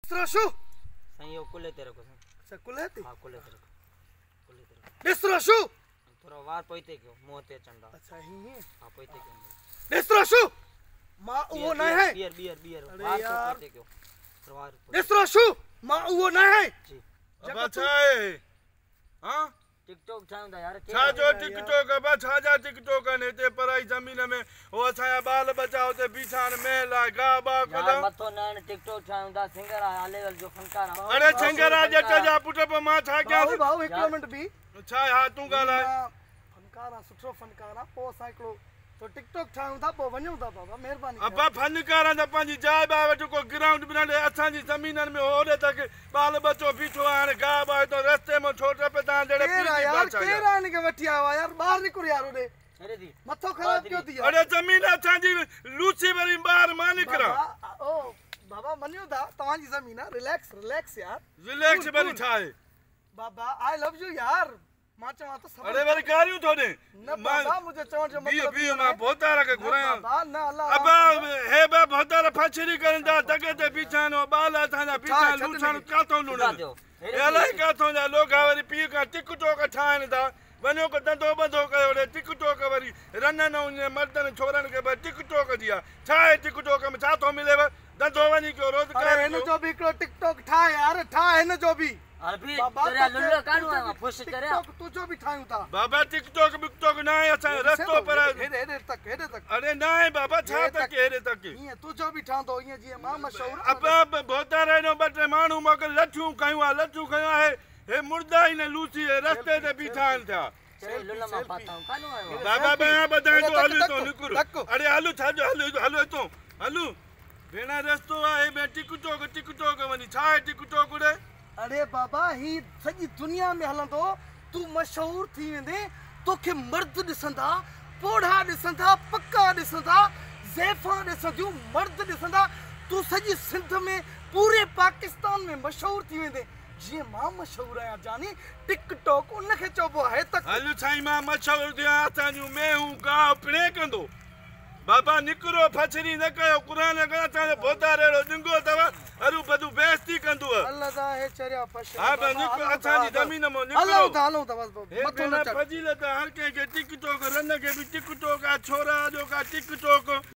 ڏس رشو. سائين اهو ڪلهي تي رکو سائين. اڇا ڪلهي تي؟ ها ڪلهي تي رکو. ڪلهي تي رکو. ڏس رشو. ٿورو وار پوئتي ڪيو منهن تي اچن ٿا. اڇا هيئن؟ ها پوئتي ڪيو. ڏس رشو. مان اهو نه آهيان. ٻيهر ٻيهر ٻيهر وار ٿورو پوئتي ڪيو. ٿورو وار پوئتي. ڏس رشو. مان اهو نه آهيان. جي. ابا ڇا آهي؟ ها؟ ٽڪ ٽاڪ ٺاهيون ٿا يار. ڇا جو ٽڪ ٽاڪ ابا ڇا جا ٽڪ ٽاڪ آهن هتي پرائي زمين ۾ هو اسان جا ٻال ٻچا هتي بيٺا آهن مينهن لاء گاهه باهه ڪندا. يار مٿو نه هڻ ٽڪ ٽاڪ ٺاهيون ٿا سنگر آهيان ليول جو فنڪار آهيان. اڙي سنگر آ ڄٽ جا پٽ پوء مان ڇا ڪيان. ڀائو ڀائو هڪڙو منٽ بيهه. ڇا ها تون ڳالهاء. مان فنڪار آهيان سٺو فنڪار آهيان پوء اسان هڪڙو تو ٽڪ ٽاڪ ٺاهيون ٿا پوء وڃون ٿا بابا مهرباني ڪري. ابا فنڪار آهن ته پنهنجي جاء ٻاء وٺ ڪو گرائونڊ به نه ڏي اسان جي زمينن ۾ هوڏي تڪ ٻال ٻچو بيٺو آهي هاڻي گاهه باهه هتان رستي مان ڇو ٽپي تان جهڙي ڪير پيء آ جي يار بادشاهي ڪير آ. آ هن کي وٺي آيو آ يار ٻاهر نڪر يار هوڏي مٿو خراب ڪيو ٿي يار. اڙي زمين اسان جي لوسي وري ٻاهر مان نڪران. بابا او بابا مڃون ٿا توهان جي زمين آ رليڪس رليڪس يار. رليڪس وري ڇا آهي. بابا آء لو يو يار. مان چوان ٿو اڙي وري گاريون ٿو ڏي. نه بابا منهنجو چوڻ جو مطلب بيهه مان ڀوتار کي گهرايان. بابا نه الله ابا هي به ڀوتار ڦڇري ڪرن ٿا دڳ تي بيٺا آهن ٻال اسان جا بيٺا آهن لوڇڻ ڪاٿو لوڻن الائي ڪاٿو جا لوگا وري پيء کان ٽڪ ٽوڪ ٺاهن ٿا وڃو ڪو ڌنڌو ٻنڌو ڪيو ڙي ٽڪ ٽوڪ وري رنن ۽ مردن ڇورن کي به ٽڪ ٽوڪ جي آ ڇا آهي ٽڪ ٽوڪ ۾ ڇا ٿو مليو ڌنڌو وڃي ڪيو روزگار هن جو به هڪڙو ٽڪ ٽوڪ ٺاهه يار ٺاهه هن جو به. تنهنجو به ٺاهيون ٿا. بابا ٽڪ ٽوڪ بڪ ٽوڪ نه آهي اسان جو رستو پر هيڏي تڪ هيڏي تڪ. اڙي نه آهي بابا ڇا تڪ هيڏي تڪ. ائين تنهنجو به ٺهندو ائين جيئن مان مشهور. ابا ڀوتار هيڏو ٻه ٽي ماڻهو موڪل لٺيون کنيون آ لٺيون کنيون آهي هي مردا ئي نه لوسي هي رستي تي بيٺا آهن ٿيا. بابا بيان ٻڌائين ٿو هلو هتو نڪر. اڙي هلو ڇا جو هلو هلو هتو هلو ڀيڻا رستو آهي ٻي ٽڪ ٽوڪ ٽڪ ٽوڪ وڃي ڇا آهي ٽڪ ٽوڪ ڙي. اڙي بابا هي سڄي دنيا ۾ هلندو تون مشهور ٿي ويندين توکي مرد ڏسندا پوڙها ڏسندا پڪا ڏسندا زيفان ڏسنديون مرد ڏسندا تون سڄي سنڌ ۾ پوري پاڪستان ۾ مشهور ٿي ويندين جيئن مان مشهور آهيان جاني ٽڪ ٽاڪ ان کي چئبو آهي ته. هل سائين مان مشهور ٿيان اسان جون مينهون گاهه پڻي ڪندو. بابا نڪرو ڦڇري نه ڪيو قرآن کان اسان جو ڀوتار اهڙو ڏنگو اٿو هرو ڀرو بيعزتي ڪندو. الله دا هي چريا پش. ها با نڪرو اسان جي زمين مان نڪرو. هلون ٿا هلون ٿا بس مٿو نه چڙهه. فضيلت هر ڪنهن کي ٽڪ ٽوڪ رن کي به ٽڪ ٽوڪ آ ڇورا اڄوڪا ٽڪ ٽوڪ.